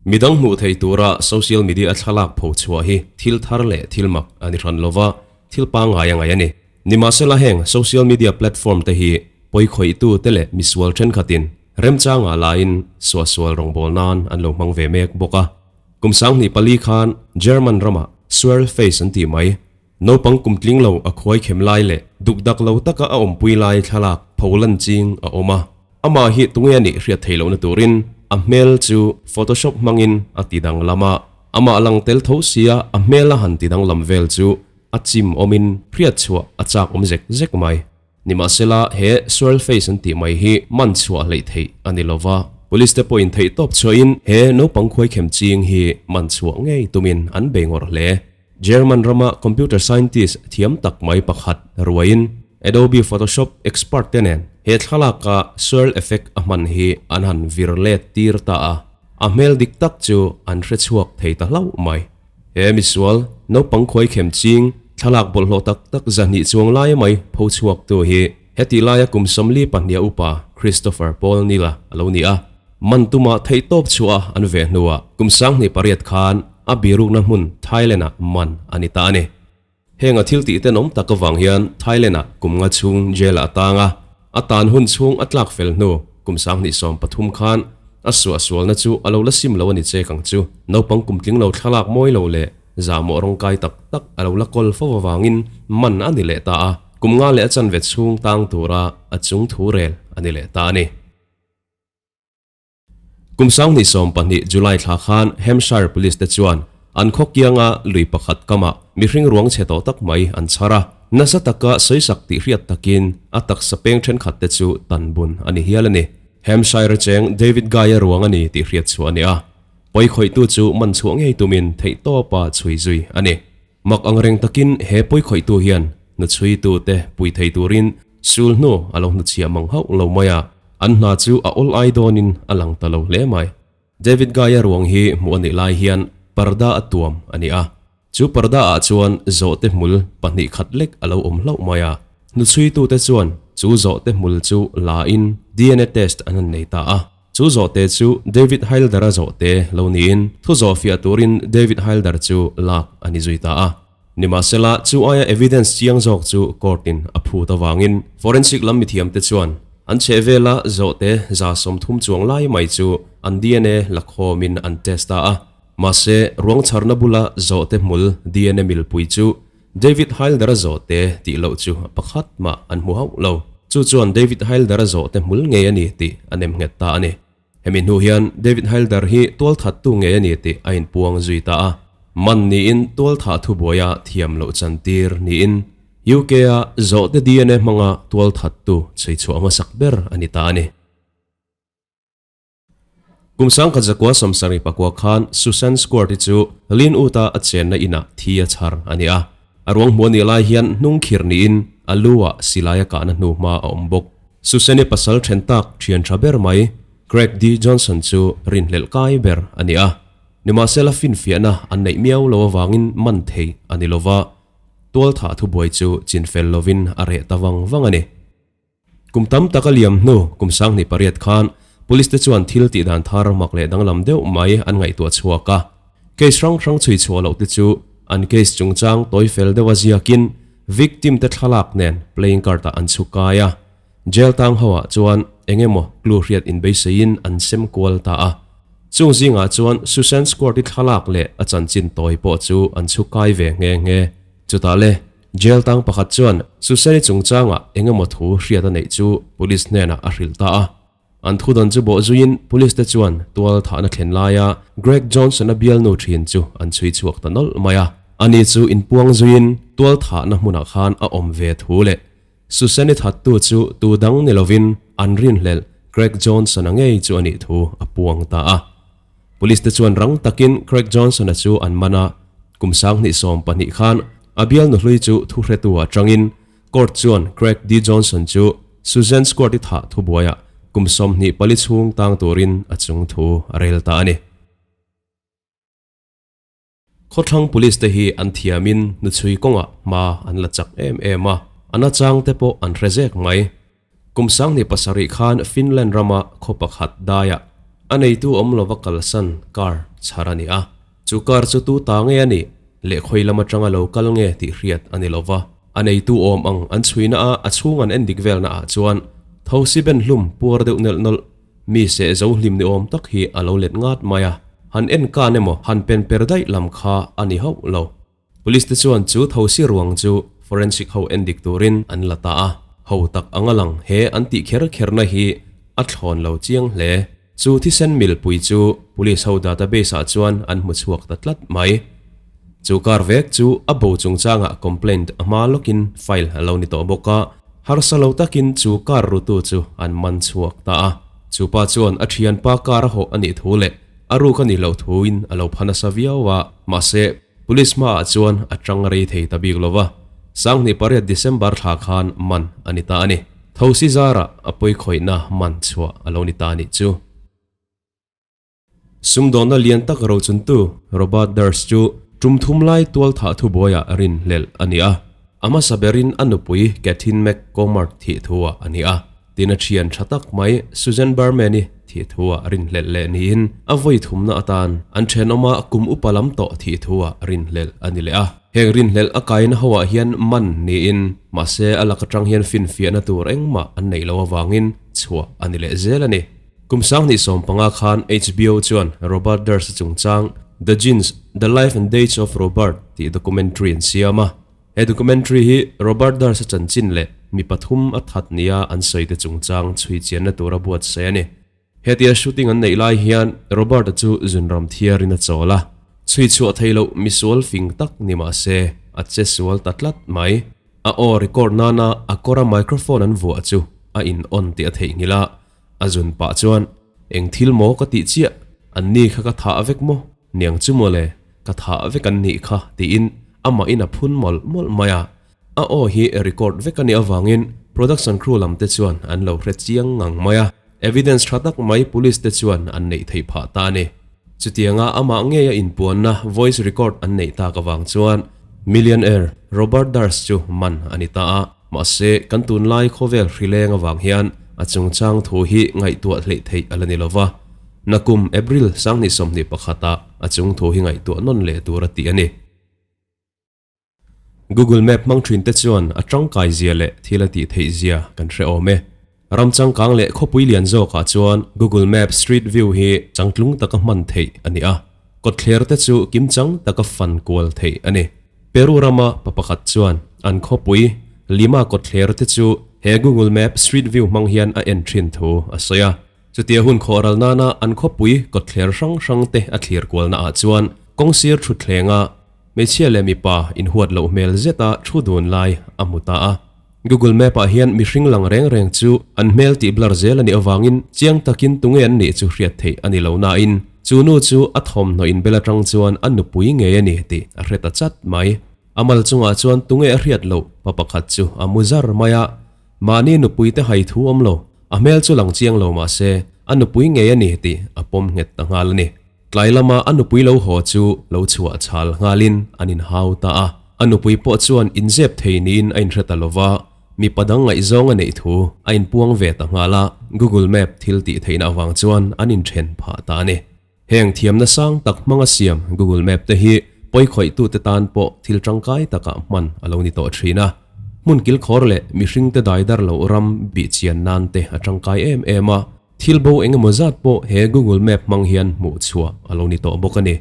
Midang hmuh theih tura social media a thlalak pho chhuah hi thil thar leh thil mak a ni hran lova, thil pangngai a ngaih a ni. Nimahsela heng social media platform te hi pawikhawihtu te leh misual thenkhatin remchangah lain suahsual rawngbâwl nan an lo hmang ve mek bawk a. Kum 24 khan German ramah Swirl Face an tih mai, naupang kum tling lo a khuai khem lai leh dukdak lo taka a awmpui lai thlalak pholan ching a awm a. Amah hi tunge a nih hriat theih lohna turin a hmel chu Photoshop hmangin a ti danglam a, amah lang tel tho sia a hmel a han ti danglam vel chu a chim awmin hriat chhuah a chak awm zek zek mai. Nimahsela he Swirl Face an tih mai hi man chhuah hleih theih a ni lova, Police te pawhin theih tawp chhuahin he naupang khuaikhem ching hi man chhuah ngei tumin an bei ngawrh hle. German rama computer scientist thiam tak mai pakhat ruaiin Adobe Photoshop expert te nen he thlalaka swirl effect a hman hi an han vir let tir ta a, a hmel dik tak chu an hre chhuak thei ta hlauh mai. He misual, naupang khuaikhem ching, thlalak bawlhhlawh tak tak 200 chuang lai mai pho chhuak tu hi hetih laia kum 42 upa Christopher Paul Nila a lo ni a. Man tuma theihtawp chhuah an ve hnuah kum 2008 khan a birukna hmun Thailand-ah man a ni ta a ni. Heng a thil tih tenawm tak avang hian Thailand-ah kum nga chhung jail-ah a tang a, a tan hun chhung a tlak fel hnu kum 2013 khan a suahsualna chu a lo la sim lo a ni chek ang chu. Naupang kum tling lo thlalak mawi lo leh zahmawh rawngkai tak tak a lo la kawl fo avangin man a ni leh ta a, kum nga leh a chanve chhung tang tura a chung thu rel a ni leh ta a ni. Kum 2012 July thla khan Hampshire Police te chuan an khaw kianga lui pakhat kamah mihring ruang chhe tawh tak mai an chhar a, nasa taka sawisak tih hriat takin a taksa peng thenkhat te chu tan bun a ni hial a ni. Hampshire cheng David Guy-a ruang a ni tih hriat chhuah a ni a, pawikhawihtu chu man chhuah ngei tumin theihtawpa chhui zui a ni. Mak angreng takin he pawikhawihtu hian hnuchhuitu te pui thei turin sul hnu a lo hnuchhiah mang hauh lo mai a, an hna chu a awl ai dawnin a lang ta lo hle mai. David Guy-a ruang hi hmuh a nih lai hian parda a tuam a ni a, chu parda ah chuan zawhte hmul pahnih khat lek a lo awm hlauh mai a, hnuchhuitu te chuan chu zawhte hmul chu la in DNA test an han nei ta a. Chu zawhte chu David Heilder-a zawhte lo niin thu zawhfiah turin David Heilder chu lak a ni zui ta a. Nimahsela, chu aia evidence chiang zawk chu court-in a phut avangin forensic lam mithiamte chuan an chhehvela zawhte 30 chuang lai mai chu an DNA la khawmin an test ta a. Mahse, ruang chharna bula zawhte hmul DNA milpui chu David Heilder-a zawhte tih loh chu pakhat mah an hmu hauh lo. Chu chuan David Heilder-a zawhte hmul ngei a ni tih a nem nghet ta a ni. Hemi hnu hian David Heilder hi tualthattu ngei a ni tih a inpuang zui ta a. Man niin tualthah thubuaia thiam loh chantir niin UK-a zawhte DNA hmanga tualthattu chhuichhuah hmasak ber a ni ta a ni. Kum 1979 khan Susan Squart-i chu Linwood-a a chenna inah thi a chhar a ni a. A ruang hmuh a nih lai hian hnung khirh niin a lu-ah silai a kahna hnu hma a awm bawk. Susan-i pasal then tak thian tha ber mai Craig D. Johnson chu rinhlelh kai ber a ni a. Nimahsela finfiahna an neih miau lo avangin man theih a ni lova, tualthah thubuai chu chinfel lovin a reh ta vang vang a ni. Kum tam tak a liam hnu kum 2008 khan Police te chuan thil tih dan thar mak leh danglam deuh mai an ngaihtuah chhuak a. Case hrang hrang chhui chhuah loh te chu an case chungchang tawi fel deuh a ziakin victim te thlalak nen playing card ah an chhu kai a. Jail tang ho ah chuan eng emaw clue hriat inbeiseiin an sem kual ta a. Chung zingah chuan Susan Squart-i thlalak leh a chanchin tawi pawh chu an chhu kai ve nghe nghe. Chutah le Jail tang pakhat chuan Susani chungchangah eng emaw thu hriat a neih chu police hnenah a hrilh ta a. An thudawn chu bawh zuiin police te chuan tual thahna thlen laia Greg Johnson-a bialnu thin chu an chhui chhuak ta nawlh mai a. Ani chu inpuang zuiin tual thahna hmunah khan a awm ve thu leh Susani thattu chu tu dang ni lovin an rinhlelh Greg Johnson-a ngei chu a nih thu a puang ta a. Police te chuan rang takin Craig Johnson-a chu an man a, kum 2012 khan a bialnu hlui chu thuhretu atangin court chuan Craig D. Johnson chu Susan Squart-i thah thubuaiah kum 24 chhung tang turin a chung thu a rel ta a ni. Khawthlang Police te hi an thiamin hnuchhui kawngah hma an la chak em em a, a nachang te pawh an hre zek mai. Kum 2007 khan Finland rama khaw pakhat daiah A neitu awm lova kalsan car chhar a ni a. Chu car chu tu ta nge a nih leh khawi lam atanga lo kal nge tih hriat a ni lova. A neitu awm ang an chhuina a a chhung an endik velna ah chuan thosi ben hlum puar deuh nelh nawlh mi seh zo hlim ni awm tak hi a lo let ngat mai a. Han en kan emaw han pen per daih lam kha a ni hauh lo. Police te chuan chu thosi ruang chu forensic ho endik turin an la ta a, ho tak anga lang he an tih kher kherna hi a thlawn lo chiang hle. Chu thisen milpui chu police ho database ah chuan an hmu chhuak ta tlat mai. Chu kar vek chu a bo chungchangah complaint a hma lawkin file a lo ni tawh bawk a, harsa lo takin chu kar rutu chu an man chhuak ta a. Chu pa chuan a thianpa kar a hawh a nih thu leh a ruk a nih loh thuin a lo pha nasa viau a, mahse, Police hmaah chuan a tang rei thei ta bik lo va, 2008 December thla khan man a ni ta a ni. Thosi zarah a pawikhawihna man chhuah a lo ni ta a nih chu. Sumdawnna lian tak rochuntu Robert Durst chu tum thum lai tual thah thubuaiah rinhlelh a ni a. A hmasa berin a nupui Kathin McCormack thih thuah a ni a. Tin a thian tha tak mai Susan Berman-i thih thuah rinhlelh leh niin a vawi thumna atan an thenawma kum upa lam tawh thih thuah rinhlelh a ni leh a. Heng rinhlelh a kaina hoah hian man niin mahse a lak atang hian finfiahna tur engmah an neih loh avangin chhuah a ni leh zel a ni. Kum 2015 khan HBO chuan Robert Durst-a chungchang The Jinx, The Life and Death of Robert tih documentary an siam a. He documentary hi Robert Durst-a chanchin leh mi pathum a that nia an sawite chungchang chhui chianna tura buatsaih a ni. Hetia shooting an neih lai hian Robert-a chu zunram thiarin a chawl a, chhui chhuah thei loh misual fing tak ni mah se a che sual ta tlat mai. A aw record nana a kawra microphone an vuah chu a in on tih a theihnghilh a, a zun pah chuan, Eng thil maw ka tih chiah? An ni kha ka thah vek maw? Niang chu mawle, ka thah vek an nih kha tiin amahin a phun mawlh mawlh mai a. A aw hi record vek a nih avangin production crew lam te chuan an lo hre chiang ngang mai a, evidence tha tak mai police te chuan an neih theih phah ta a ni. Chutianga amah ngeia inpuanna voice record an neih tak avang chuan millionaire Robert Durst chu man a ni ta a. Mahse, kan tunlai khawvel hrileng avang hian a chungchang thu hi ngaihtuah hleih theih a la ni lova. Nakum April 2021 ah a chung thu hi ngaihtuah nawn leh tur a tih a ni. Google Map hmang thin te chuan a tangkai zia leh thil a tih theih zia kan hre awm e. Ram changkang leh khawpui lian zawkah chuan Google Map Street View hi changtlung taka hman theih a ni a, kawtthler te chu kimchang taka fan kual theih a ni. Peru rama pa pakhat chuan an khawpui Lima kawtthler te chu he Google Map Street View hmang hian a en thin thu a sawi a. Chutia hun khawh ral nana an khawpui kawtthler hrang hrang te a thlir kualna ah chuan kawngsir thutthleng a hmeichhia leh mipa inhuat loh hmel zeta thu dun lai a hmu ta a. Google Map ah hian mihring lang reng reng chu an hmel tih blur zel a nih avangin chiang takin tunge an nih chu hriat theih a ni lo nain chu nu chu a thawmhnaw inbel atang chuan a nupui ngei a ni tih a hre ta chat mai. A mal chungah chuan tunge a hriat loh pa pakhat chu a mu zar mai a, mahni nupui te hai thu awm lo, a hmel chu lang chiang lo mah se a nupui ngei a ni tih a pawm nghet ta nghal a ni. Tlai lama a nupui lo haw chu lo chhuah chhal nghalin an inhau ta a. A nupui pawh chuan inzep thei niin a inhre ta lova, mipa dang ngaihzawng a neih thu a inpuang ve ta nghal a, Google Map thil tih theihna avang chuan an inthen phah ta a ni. Heng thiamna sang tak hmanga siam Google Map te hi pawikhawih-tute tan pawh thil tangkai takah hman a lo ni tawh thin a. Hmun kilkhawr leh mihringte daidar loh ram bihchian nan te a tangkai em em a. Thil bo eng emaw zat pawh he Google Map hmang hian hmuh chhuah a lo ni tawh bawk a ni.